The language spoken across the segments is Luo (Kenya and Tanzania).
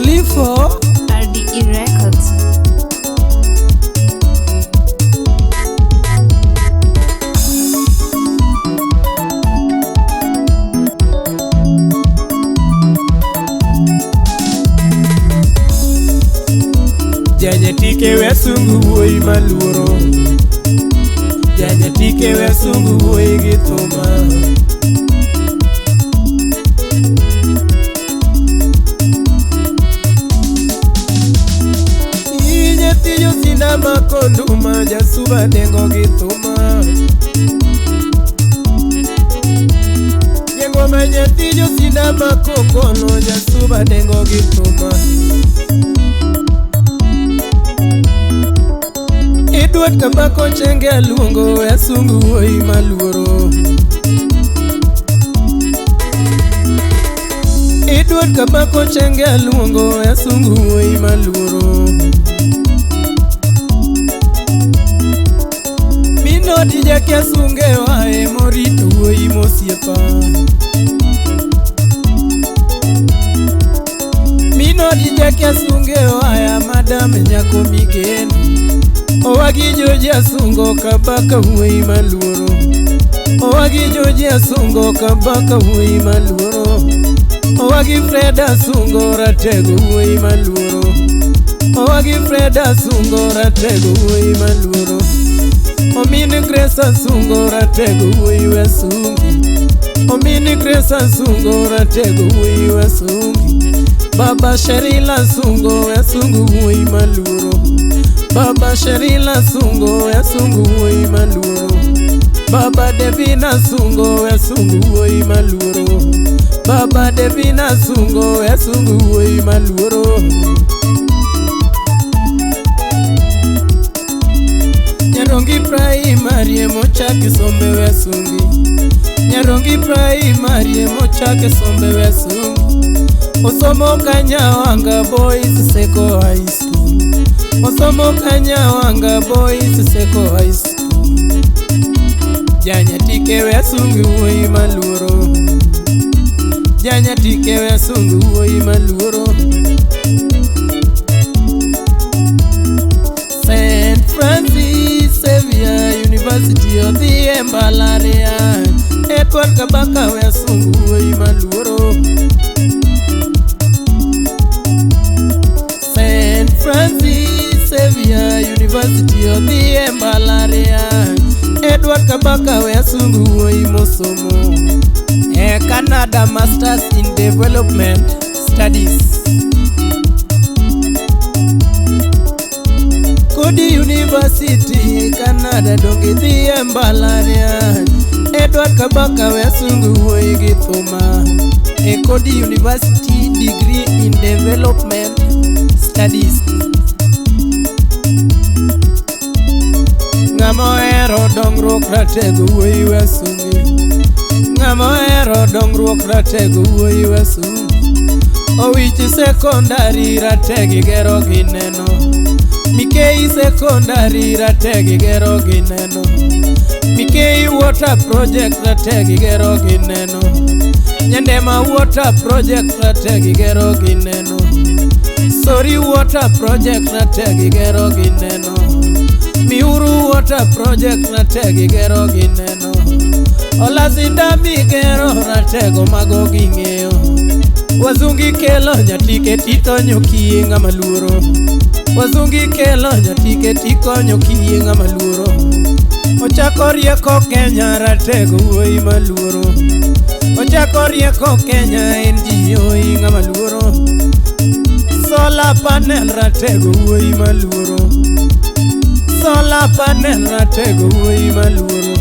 Prolifo RDE Records. Janyatike we asungu wuoyi maluoro. Janyatike we asungu wuoyi gi thuma. Nyathi josinda makonduma jasuba dengo gi thuma. Jangoma nyathi josinda makongono jasuba dengo gi thuma. Edward Kabako Chenge aluongo asungu wuoyi maluoro. Edward Kabako Chenge aluongo asungu wuoyi maluoro. Minoti jakia sunge wae morito wuoyi mosiepa. Minoti jakia sunge waya madam nyako migeno. Owagi joji asungo Kabaka wuoyi maluoro. Owagi joji asungo Kabaka wuoyi maluoro. Owagi Fred asungo ratego wuoyi maluoro. Owagi Fred asungo ratego wuoyi maluoro. Omin Grace asungo ratego wuoyi wasungi. Omin Grace asungo ratego wuoyi wasungi. Baba Sherila asungo wasungu wuoyi maluoro. Baba Sherila asungo wasungu wuoyi maluoro. Baba Devina asungo wasungu wuoyi maluoro. Baba Devina asungo wasungu wuoyi maluoro. Nyarongi Primary mochake sombe wasungi. Nyarongi Primary mochake sombe wasungi. Osomo Kanyawanga Boys Seko High School. Osomo Kanyawanga Boys Seko High School. Janyatike wasungu wuoyi maluoro. Janyatike wasungu wuoyi maluoro. St. Francis Xavier University odhi e mbalariany. Edward Kabaka wasungu wuoyi maluoro. St. Francis Xavier University odhi e mbalariany. Edward Kabaka wasungu wuoyi mosomo. E Canada Masters in Development Studies. Kodi University Canada donge dhi e mbalariany. Edward Kabaka wasungu wuoyi gi thuma. E Kodi University degree in Development Studies. Ng'ama ohero dongruok ratego wuoyi wasungi. Ng'ama ohero dongruok ratego wuoyi wasungi. Owichi sekondari rategi gero gi neno. Mikei sekondari rategi gero gi neno. Mikei water project rategi gero gi neno. Nyandema water project rategi gero gi neno. Sori water project rategi gero gi neno. Miuru water project rategi gero gi neno. Olasinda migero ratego mago ging'eyo. Wazungi kelo nyatike titonyo kiye ng'ama luoro. Wazungi kelo nyatike tikonyo kiye ng'ama luoro. Ochako rieko Kenya ratego wuoyi maluoro. Ochako rieko Kenya NGO ng'ama luoro. Solar panel ratego wuoyi maluoro. Solar panel ratego wuoyi maluoro.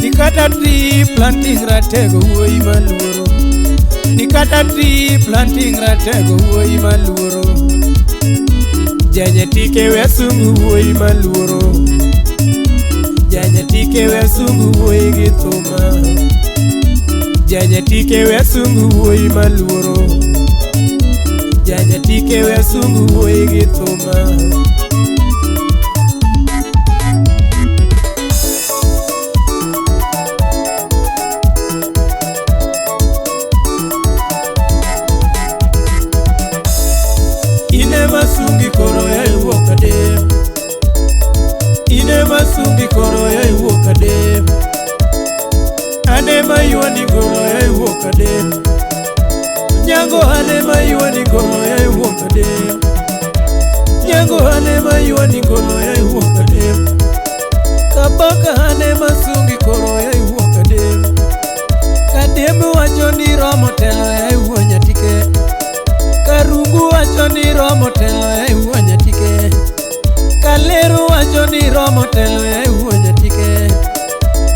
Nikata tree planting ratego wuoyi maluoro. Nikata tree planting ratego wuoyi maluoro. Janyatike wasungu wuoyi maluoro. Janyatike wasungu wuoyi gi thuma. Janyatike wasungu wuoyi maluoro. Janyatike wasungu wuoyi gi thuma. ywani golo ya iwuok adem. Nyango hane ma ywani golo ya iwuok adem. Nyango hane ma ywani golo ya iwuok adem. Kabaka hane masungi koro ya iwuok adem. Kadem wacho ni romo telo ya iwuo nyatike. Karungu wacho ni romo telo ya iwuo nyatike. Kalero wacho ni romo telo ya iwuo nyatike.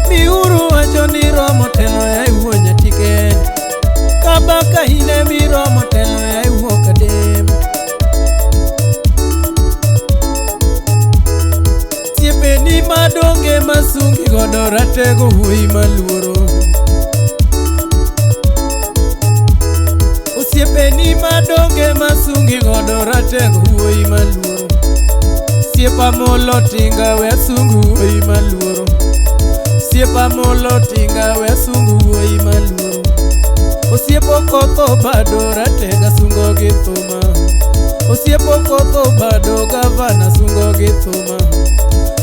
Miuru wacho ni romo telo ya iwuo nyatike. Kabaka hine mi romo telo ya iwuok adem. Siepeni madonge masungi godo ratego wuoyi maluoro. Osiepeni madonge masungi godo ratego wuoyi maluoro. Siepa molo tinga we sungu wuoyi maluoro. Siepa molo tinga we sungu wuoyi maluoro. Osiepo kotho bado ratega sungo gi thuma. Osiepo kotho bado gavana sungo gi thuma.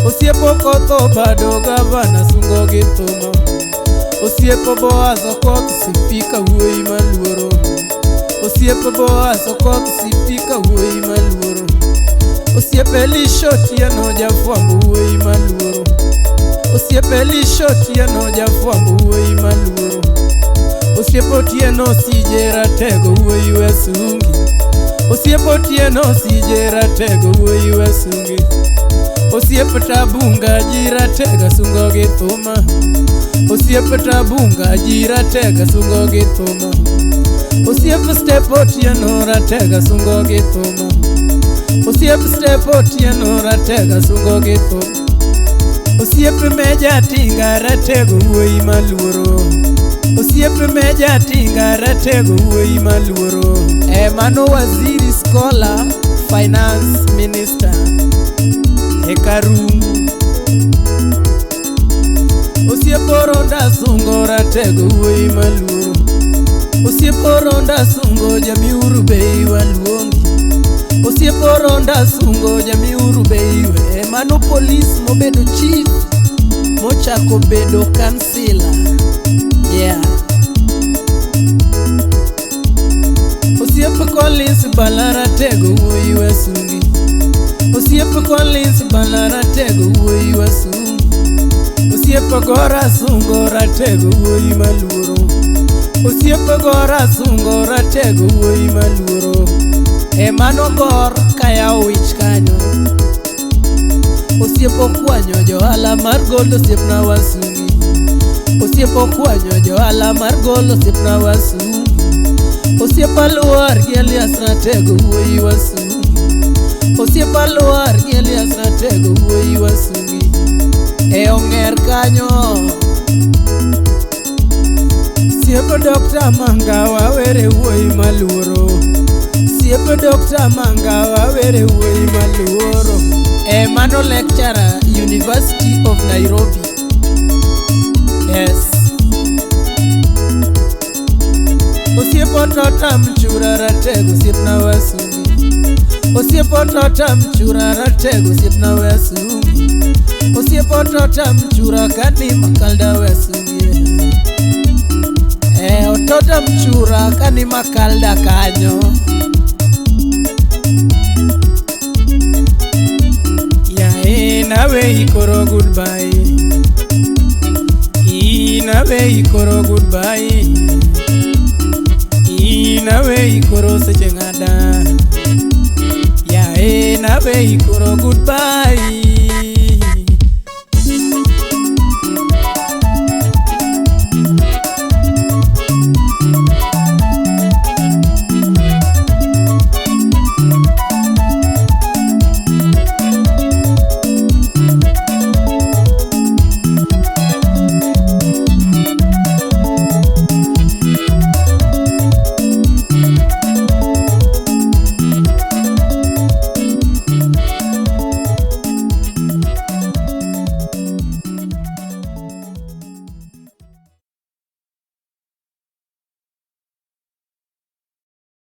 Osiepo kotho bado gavana sungo gi thuma. Osiepo Boaz Okoth sipika wuoyi maluoro. Osiepo Boaz Okoth sipika wuoyi maluoro. Osiepe Elisha Otieno jafwambo wuoyi maluoro. Osiepe Elisha Otieno jafwambo wuoyi maluoro. Osiepo Otieno sije ratego wuoyi wesungi. Osiepo Otieno sije ratego wuoyi wesungi. Osiepo Tabunga ji ratega sungo gi thuma. Osiepo Tabunga ji ratega sungo gi thuma. Osiepo Step Otieno ratega sungo gi thuma. Osiepo Step Otieno ratega sungo gi thuma. Osiepo Meja Tinga ratego wuoyi maluoro. Osiepo Meja Tinga ratego wuoyi maluoro. E mano waziri scholar finance minister e Karungu. Osiepo Ronda sungo ratego wuoyi maluoro. Osiepo Ronda sungo jamiuru bei waluongi. Osiepo Ronda sungo jamiuru bei we. Mano polis mobedo chief mochako bedo kansila. Yeah. Osiepo Collins Bala ratego wuoyi wasungi. Osiepo Collins Bala ratego wuoyi wasungi. Osiepo Gora sungo ratego wuoyi maluoro. Osiepo Gora sungo ratego wuoyi maluoro. E mano gor kayawo wich kanyo. Osiepo kwanyo johala mar gol osiepna wasungi. Osiepo kwanyo johala mar gol osiepna wasungi. Osiepa Luar gi Elias ratego wuoyi wasungi. Osiepa Luar gi Elias ratego wuoyi wasungi. E ong'er kanyo. Siepo Dr. Mangawa were wuoyi maluoro. Siepo Dr. Mangawa were wuoyi maluoro. E mano lecturer University of Nairobi. Yes. Osiepo Tota mchura ratego osiepna wasungi. Osiepo Tota mchura ratego osiepna wasungi. Osiepo Tota mchura kani makalda wasungi. E Otota mchura kani makalda kanyo. Ya inawe ikoro goodbye. Inawe ikoro goodbye. Inawe ikoro seche ng'ada. Ya inawe ikoro goodbye.